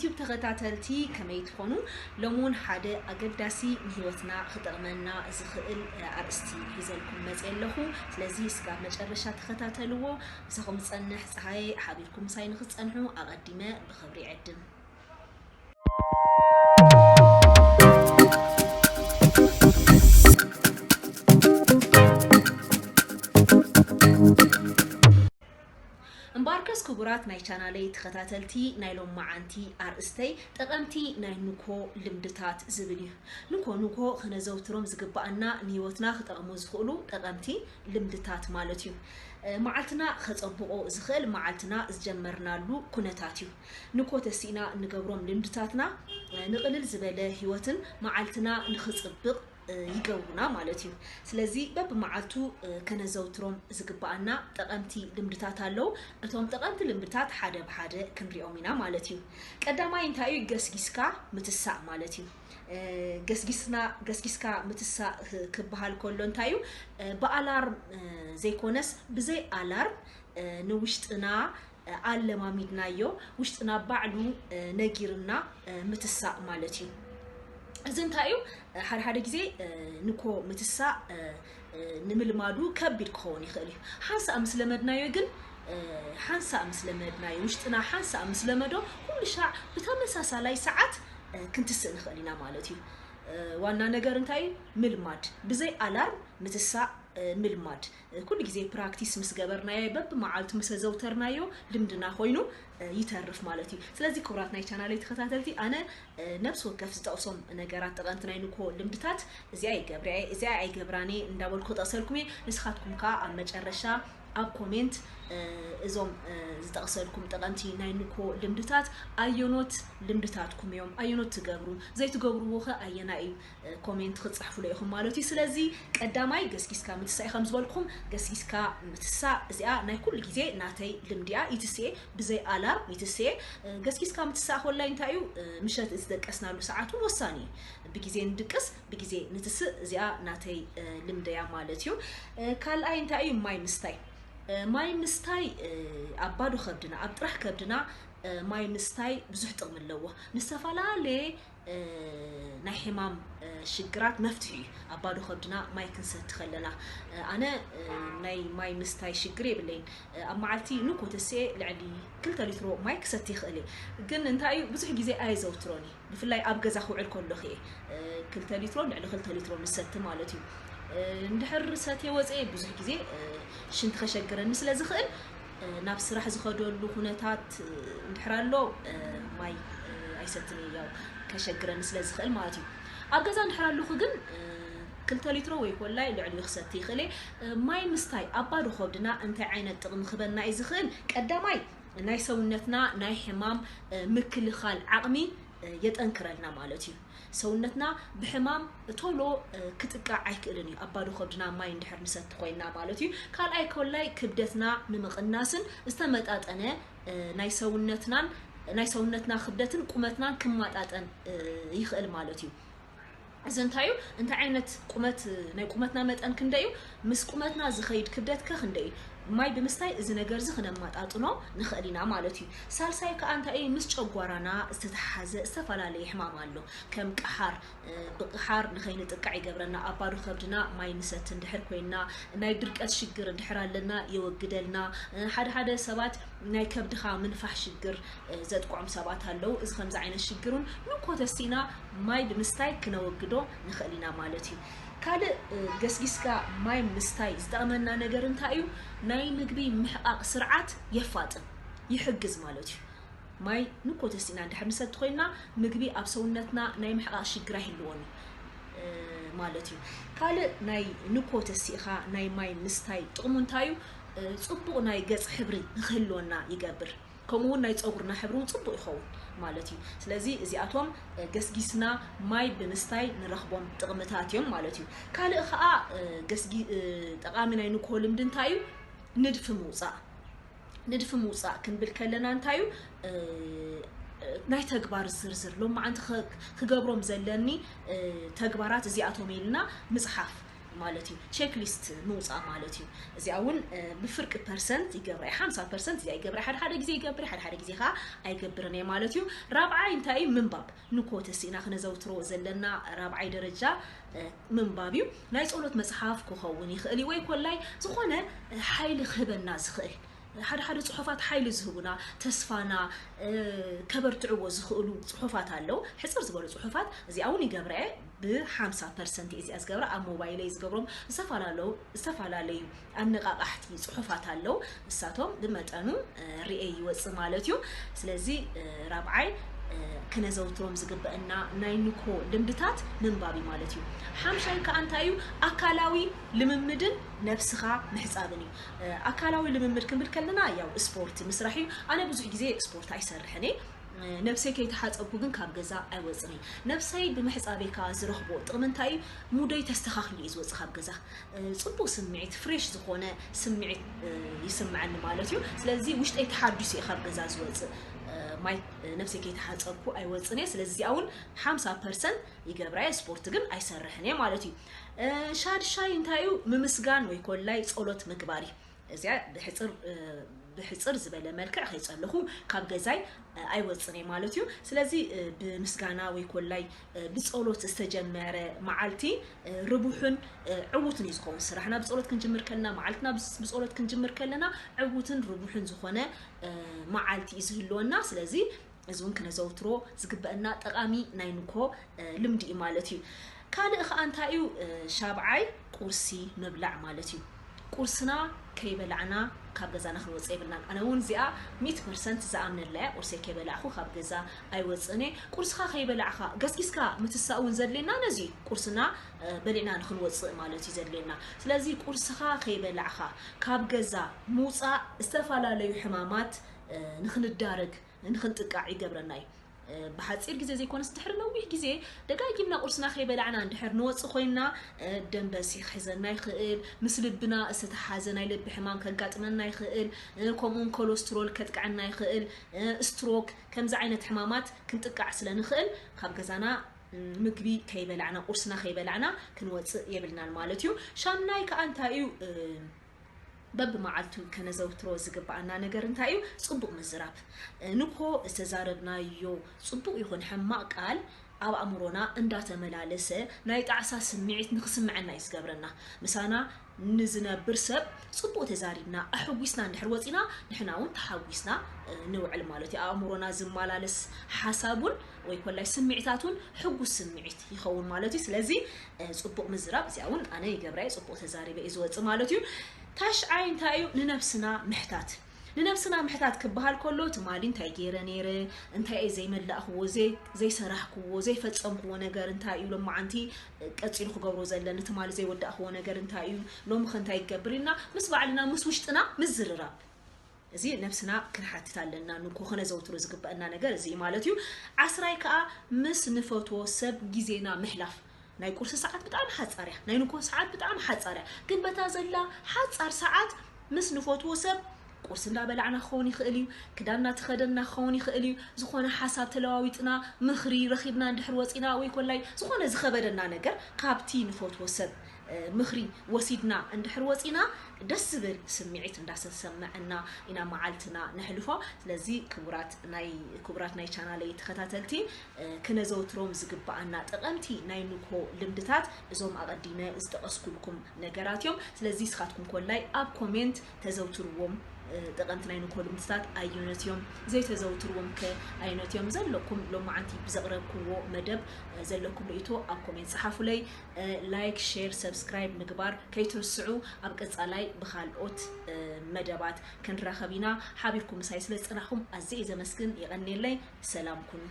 ዩቱብ ተኸታተልቲ ከመይ ትኾኑ? ሎሚ እውን ሓደ ኣገዳሲ ንህይወትና ክጠቕመና ዝኽእል ኣርእስቲ ሒዘልኩም መፅእ ኣለኹ። ስለዚ እስካብ መጨረሻ ተኸታተልዎ። ምሳኹም ዝፀንሕ ፀሃየ ሓቢርኩም ምሳይ ንክትፀንሑ ኣቐዲመ ብኽብሪ ይዕድም። እምበኣርከስ ክቡራት ናይ ቻናለይ ተኸታተልቲ፣ ናይ ሎማዓንቲ ኣርእስተይ ጠቐምቲ ናይ ንኮ ልምድታት ዝብል እዩ። ንኮ ንኮ ክነዘውትሮም ዝግባኣና ንህይወትና ክጠቕሙ ዝኽእሉ ጠቐምቲ ልምድታት ማለት እዩ። መዓልትና ከጸብቖ ዝኽእል መዓልትና ዝጀመርናሉ ኩነታት እዩ። ንኮ ተሲእና እንገብሮም ልምድታትና ንቕልል ዝበለ ህይወትን መዓልትና ንኽጽብቕ ይገብሩና ማለት እዩ። ስለዚ በብመዓልቱ ከነዘውትሮም ዝግባኣና ጠቐምቲ ልምድታት ኣለዉ። እቶም ጠቐምቲ ልምድታት ሓደ ብሓደ ክንሪኦም ኢና ማለት እዩ። ቀዳማይ እንታይ እዩ? ገስጊስካ ምትሳእ ማለት እዩ። ገስጊስና ገስጊስካ ምትሳእ ክበሃል ከሎ እንታይ እዩ? ብኣላርም ዘይኮነስ ብዘይ ኣላርም ንውሽጥና ኣለማሚድናዮ፣ ውሽጥና ባዕሉ ነጊርና ምትሳእ ማለት እዩ። እዚ እንታይ እዩ? ሓደ ሓደ ግዜ ንኮ ምትሳእ ንምልማዱ ከቢድ ክኸውን ይኽእል እዩ። ሓንሳእ ምስ ለመድናዮ ግን ሓንሳእ ምስ ለመድናዮ፣ ውሽጥና ሓንሳእ ምስ ለመዶ፣ ኩሉ ሻዕ ብተመሳሳላይ ሰዓት ክንትስእ ንኽእል ኢና ማለት እዩ። ዋና ነገር እንታይ እዩ? ምልማድ። ብዘይ ኣላርም ምትሳእ ምልማድ። ኩሉ ግዜ ፕራክቲስ ምስ ገበርናዮ፣ በብመዓልቱ ምስ ኣዘውተርናዮ ልምድና ኮይኑ ይተርፍ ማለት እዩ። ስለዚ ክቡራት ናይ ቻናለይ ተኸታተልቲ፣ ኣነ ነብሲ ወከፍ ዝጠቕሶም ነገራት፣ ጠቐምቲ ናይ ንኮ ልምድታት፣ እዚኣ ይገብራ እየ፣ እዚኣ ኣይገብራን እየ እንዳበልኩ ክጠቕሰልኩም እየ። ንስኻትኩም ከኣ ኣብ መጨረሻ ኣብ ኮሜንት እዞም ዝጠቕሰልኩም ጠቐምቲ ናይ ንኮ ልምድታት ኣየኖት ልምድታትኩም እዮም? ኣየኖት ትገብሩ? ዘይትገብርዎ ኸ ኣየናይ እዩ? ኮሜንት ክትፅሕፉሉ ኢኹም ማለት እዩ። ስለዚ ቀዳማይ ገስጊስካ ምትሳእ እዩ። ከም ዝበልኩም፣ ገስጊስካ ምትሳእ እዚኣ ናይ ኩሉ ግዜ ናተይ ልምዲ እያ። ይትስኤ፣ ብዘይ ኣላርም ይትስኤ። ገስጊስካ ምትሳእ ኮላይ እንታይ እዩ? ምሸት ዝደቀስናሉ ሰዓት እውን ወሳኒ እዩ። ብግዜ ንድቅስ፣ ብግዜ ንትስእ፣ እዚኣ ናተይ ልምዲ እያ ማለት እዩ። ካልኣይ እንታይ እዩ? ማይ ምስታይ። ማይ ምስታይ ኣብ ባዶ ከብድና፣ ኣብ ጥራሕ ከብድና ማይ ምስታይ ብዙሕ ጥቕሚ ኣለዎ። ንዝተፈላለየ ናይ ሕማም ሽግራት መፍትሒ እዩ። ኣብ ባዶ ከብድና ማይ ክንሰቲ ከለና፣ ኣነ ናይ ማይ ምስታይ ሽግር የብለይን። ኣብ መዓልቲ ንኮ ተስኤ ልዕሊ ክልተ ሊትሮ ማይ ክሰቲ ይኽእል እየ። ግን እንታይ እዩ፣ ብዙሕ ግዜ ኣየዘውትሮን እየ። ብፍላይ ኣብ ገዛ ክውዕል ከለኹ እየ ክልተ ሊትሮ፣ ልዕሊ ክልተ ሊትሮ ንሰቲ ማለት እዩ። እንድሕር ሰትየ ወፅየ ብዙሕ ግዜ ሽንቲ ከሸግረኒ ስለ ዝኽእል፣ ናብ ስራሕ ዝኸደሉ ኩነታት እንድሕር ኣሎ፣ ማይ ኣይሰትን እየ፣ ያው ከሸግረኒ ስለ ዝኽእል ማለት እዩ። ኣብ ገዛ እንድሕር ኣለኹ ግን ክልተ ሊትሮ ወይ ኮላይ ልዕሊኡ ክሰቲ ይኽእል እየ። ማይ ምስታይ ኣብ ባዶ ከብድና እንታይ ዓይነት ጥቕሚ ክበና እዩ ዝኽእል? ቀዳማይ፣ ናይ ሰውነትና ናይ ሕማም ምክልኻል ዓቕሚ የጠንክረልና ማለት እዩ። ሰውነትና ብሕማም ቶሎ ክጥቃዕ ኣይክእልን እዩ፣ ኣብ ባዶ ከብድና ማይ እንድሕር ንሰቲ ኮይንና ማለት እዩ። ካልኣይ ኮላይ ክብደትና ንምቕናስን ዝተመጣጠነ ናይ ሰውነትናን ናይ ሰውነትና ክብደትን ቁመትናን ክመጣጠን ይኽእል ማለት እዩ። እዚ እንታይ እዩ? እንታይ ዓይነት ቁመት፣ ናይ ቁመትና መጠን ክንደይ እዩ? ምስ ቁመትና ዝኸይድ ክብደት ከ ክንደይ እዩ? ማይ ብምስታይ እዚ ነገር እዚ ክነመጣጥኖ ንኽእል ኢና ማለት እዩ። ሳልሳይ ከኣ እንታይ እዩ? ምስ ጨጓራና ዝተተሓሓዘ ዝተፈላለየ ሕማም ኣሎ። ከም ቅሓር፣ ብቅሓር ንኸይንጥቃዕ ይገብረና። ኣብ ባዶ ከብድና ማይ ንሰቲ እንድሕር ኮይንና፣ ናይ ድርቀት ሽግር እንድሕር ኣለና የወግደልና። ሓደ ሓደ ሰባት ናይ ከብድኻ ምንፋሕ ሽግር ዘጥቅዖም ሰባት ኣለዉ። እዚ ከምዚ ዓይነት ሽግር እውን ንኮ ተሲእና ማይ ብምስታይ ክነወግዶ ንኽእል ኢና ማለት እዩ። ካልእ ገስጊስካ ማይ ምስታይ ዝጠቕመና ነገር እንታይ እዩ? ናይ ምግቢ ምሕቓቕ ስርዓት የፋጥን፣ ይሕግዝ ማለት እዩ። ማይ ንኮ ተሲእና እንድሕር ንሰቲ ኮይንና፣ ምግቢ ኣብ ሰውነትና ናይ ምሕቓቕ ሽግር ኣይህልዎን እዩ ማለት እዩ። ካልእ ናይ ንኮ ተሲእኻ ናይ ማይ ምስታይ ጥቕሙ እንታይ እዩ? ጽቡቕ ናይ ገጽ ሕብሪ ንክህልወና ይገብር። ከምኡ እውን ናይ ጸጉርና ሕብሪ እውን ጽቡቕ ይኸውን ማለት እዩ። ስለዚ እዚኣቶም ገስጊስና ማይ ብምስታይ ንረኽቦም ጥቕምታት እዮም ማለት እዩ። ካልእ ኸኣ ገስጊ-፣ ጠቓሚ ናይ ንኮ ልምዲ እንታይ እዩ? ንድፊ ምውጻእ። ንድፊ ምውጻእ ክንብል ከለና እንታይ እዩ? ናይ ተግባር ዝርዝር፣ ሎማዓንቲ ክገብሮም ዘለኒ ተግባራት እዚኣቶም ኢልና ምጽሓፍ። ማለት እዩ። ቸክሊስት ምውፃእ ማለት እዩ። እዚኣ እውን ብፍርቂ ፐርሰንት ይገብራ፣ ሓምሳ ፐርሰንት እዚኣ ይገብራ። ሓደ ሓደ ግዜ ይገብር፣ ሓደ ሓደ ግዜ ከዓ ኣይገብርን እየ ማለት እዩ። ራብዓይ እንታይ እዩ? ምንባብ። ንኮ ተሲእና ክነዘውትሮ ዘለና ራብዓይ ደረጃ ምንባብ እዩ። ናይ ጸሎት መጽሓፍ ክኸውን ይኽእል እዩ፣ ወይ ኮላይ ዝኾነ ሓይሊ ክህበና ዝኽእል፣ ሓደ ሓደ ጽሑፋት ሓይሊ ዝህቡና፣ ተስፋና ከበርትዕዎ ዝኽእሉ ጽሑፋት ኣለዉ። ሕጽር ዝበሉ ጽሑፋት እዚኣ እውን ይገብራ እየ። ብ50% እዚኣ ዝገብራ ኣብ ሞባይለይ ዝገብሮም ዝተፈላለዩ ዝተፈላለዩ ኣነቃቃሕቲ ጽሑፋት ኣለዉ። ንሳቶም ብመጠኑ ርኤ ይወጽእ ማለት እዩ። ስለዚ ራብዓይ ክነዘውትሮም ዝግበአና ናይ ንኮ ልምድታት ምንባብ እዩ ማለት እዩ። ሓምሻይ ከዓ እንታይ እዩ? ኣካላዊ ልምምድን ነብስኻ ምሕጻብን እዩ። ኣካላዊ ልምምድ ክንብል ከለና ያው ስፖርት ምስራሕ እዩ። ኣነ ብዙሕ ግዜ ስፖርት ኣይሰርሕን እየ። ነብሰይ ከይተሓጸብኩ ግን ካብ ገዛ ኣይወጽን እየ። ነብሰይ ብምሕጻበይ ከዓ ዝረኽቦ ጥቕሚ እንታይ እዩ? ሙደይ ተስተኻኺሉ እዩ ዝወጽእ ካብ ገዛ። ጽቡቕ ስምዒት፣ ፍሬሽ ዝኾነ ስምዒት ይስምዐኒ ማለት እዩ። ስለዚ ውሽጠይ ተሓዲሱ እየ ካብ ገዛ ዝወጽእ። ማይ ነብሰይ ከይተሓጸብኩ ኣይወጽን እየ። ስለዚ እዚኣ እውን ሓምሳ ፐርሰንት ይገብራ እየ፣ ስፖርት ግን ኣይሰርሕን እየ ማለት እዩ። ሻድሻይ እንታይ እዩ? ምምስጋን ወይ ኮላይ ጸሎት ምግባር እዩ። እዚኣ ብሕጽር ብሕጽር ዝበለ መልክዕ ከይጸለኹ ካብ ገዛይ ኣይወጽን እየ ማለት እዩ። ስለዚ ብምስጋና ወይ ኮላይ ብጸሎት ዝተጀመረ መዓልቲ ርቡሕን ዕዉትን እዩ ዝኸውን። ስራሕና ብጸሎት ክንጅምር ከለና፣ መዓልትና ብጸሎት ክንጅምር ከለና ዕዉትን ርቡሕን ዝኾነ መዓልቲ እዩ ዝህልወና። ስለዚ እዚ እውን ክነዘውትሮ ዝግበአና ጠቓሚ ናይ ንኮ ልምዲ እዩ ማለት እዩ። ካልእ ከዓ እንታይ እዩ? ሻብዓይ ቁርሲ ምብላዕ ማለት እዩ። ቁርስና ከይበላዕና ካብ ገዛና ክንወፅእ የብልናን። ኣነ እውን እዚኣ ሚእቲ ፐርሰንት ዝኣምነላ እያ። ቁርሰይ ከይበላዕኹ ካብ ገዛ ኣይወፅእን እየ። ቁርስኻ ከይበላዕኻ ገስጊስካ ምትሳእ እውን ዘድልየና ነዚ እዩ። ቁርስና በሊዕና ንክንወፅእ ማለት እዩ ዘድልየና። ስለዚ ቁርስኻ ከይበላዕኻ ካብ ገዛ ምውፃእ ዝተፈላለዩ ሕማማት ንክንዳረግ ንክንጥቃዕ ይገብረና እዩ። ብሓፂር ግዜ ዘይኮነስ ድሕሪ ነዊሕ ግዜ ደጋጊምና ቁርስና ከይበላዕና እንድሕር ንወፅእ ኮይንና፣ ደም በሲሕ ክሕዘና ይኽእል፣ ምስ ልብና ዝተተሓዘ ናይ ልቢ ሕማም ከጋጥመና ይኽእል፣ ከምኡውን ኮሎስትሮል ከጥቅዐና ይኽእል፣ ስትሮክ፣ ከምዚ ዓይነት ሕማማት ክንጥቃዕ ስለ ንኽእል ካብ ገዛና ምግቢ ከይበላዕና፣ ቁርስና ከይበላዕና ክንወፅእ የብልናን ማለት እዩ። ሻምናይ ከዓ እንታይ እዩ? በብመዓልቱ ከነዘውትሮ ዝግበኣና ነገር እንታይ እዩ? ጽቡቕ ምዝራብ። ንኮ ዝተዛረብናዮ ጽቡቕ ይኹን ሕማቕ ቃል ኣብ ኣእምሮና እንዳተመላለሰ ናይ ጣዕሳ ስምዒት ንኽስምዐና እዩ ዝገብረና። ምሳና ንዝነብር ሰብ ጽቡቕ ተዛሪብና ኣሕጒስና እንድሕር ወጺና፣ ንሕና እውን ተሓጒስና ንውዕል ማለት እዩ። ኣእምሮና ዝመላለስ ሓሳብ እውን ወይ ኮላይ ስምዒታት እውን ሕጉስ ስምዒት ይኸውን ማለት እዩ። ስለዚ ጽቡቕ ምዝራብ እዚኣ እውን ኣነ ይገብራ እየ፣ ጽቡቕ ተዛሪበ እዩ ዝወጽእ ማለት እዩ። ታሽዓይ እንታይ እዩ? ንነብስና ምሕታት። ንነብስና ምሕታት ክበሃል ከሎ ትማሊ እንታይ ገይረ ነይረ፣ እንታይ እየ ዘይመላእክዎ፣ ዘይሰራሕክዎ፣ ዘይፈጸምክዎ ነገር እንታይ እዩ፣ ሎማዓንቲ ቀጺሉ ክገብሮ ዘለኒ፣ ትማሊ ዘይወዳእክዎ ነገር እንታይ እዩ፣ ሎሚ ከ እንታይ ይገብር ኢልና ምስ ባዕልና ምስ ውሽጥና ምዝርራብ። እዚ ነብስና ክንሓትት ኣለና። ንኮ ከነዘውትሮ ዝግበአና ነገር እዚ ማለት እዩ። ዓስራይ ከዓ ምስ ንፈትዎ ሰብ ግዜና ምሕላፍ። ናይ ቁርሲ ሰዓት ብጣዕሚ ሓጻር እያ፣ ናይ ንኮ ሰዓት ብጣዕሚ ሓጻር እያ። ግን በታ ዘላ ሓጻር ሰዓት ምስ ንፈትዎ ሰብ ቁርሲ እንዳበላዕና ክኸውን ይኽእል እዩ፣ ክዳን እናተኸደንና ክኸውን ይኽእል እዩ፣ ዝኾነ ሓሳብ ተለዋዊጥና ምኽሪ ረኺብና እንድሕር ወፂና ወይ ኮላይ ዝኾነ ዝኸበደና ነገር ካብቲ ንፈትዎ ሰብ ምኽሪ ወሲድና እንድሕር ወፂና ደስ ዝብል ስምዒት እንዳተሰመዐና ኢና መዓልትና ነሕልፎ። ስለዚ ክቡራት ናይ ክቡራት ናይ ቻናለይ ተኸታተልቲ ክነዘውትሮም ዝግበኣና ጠቐምቲ ናይ ንኮ ልምድታት እዞም ኣቐዲመ ዝጠቐስኩልኩም ነገራት እዮም። ስለዚ ንስኻትኩም ኮላይ ኣብ ኮሜንት ተዘውትርዎም። ጠቐምቲ ናይ ንኮ ልምድታት ኣየኖት እዮም? ዘይተዘውትርዎም ከ ኣየኖት እዮም? ዘለኩም ሎማዓንቲ ብዘቕረብክዎ መደብ ዘለኩም ርእይቶ ኣብ ኮሜንት ጸሓፉለይ። ላይክ፣ ሼር፣ ሰብስክራይብ ምግባር ከይትርስዑ። ኣብ ቀጻላይ ብኻልኦት መደባት ክንራኸብ ኢና። ሓቢርኩም ምሳይ ስለ ዝጸናሕኩም ኣዝየ እየ ዘመስግን። የቐንየለይ። ሰላም ኩኑ።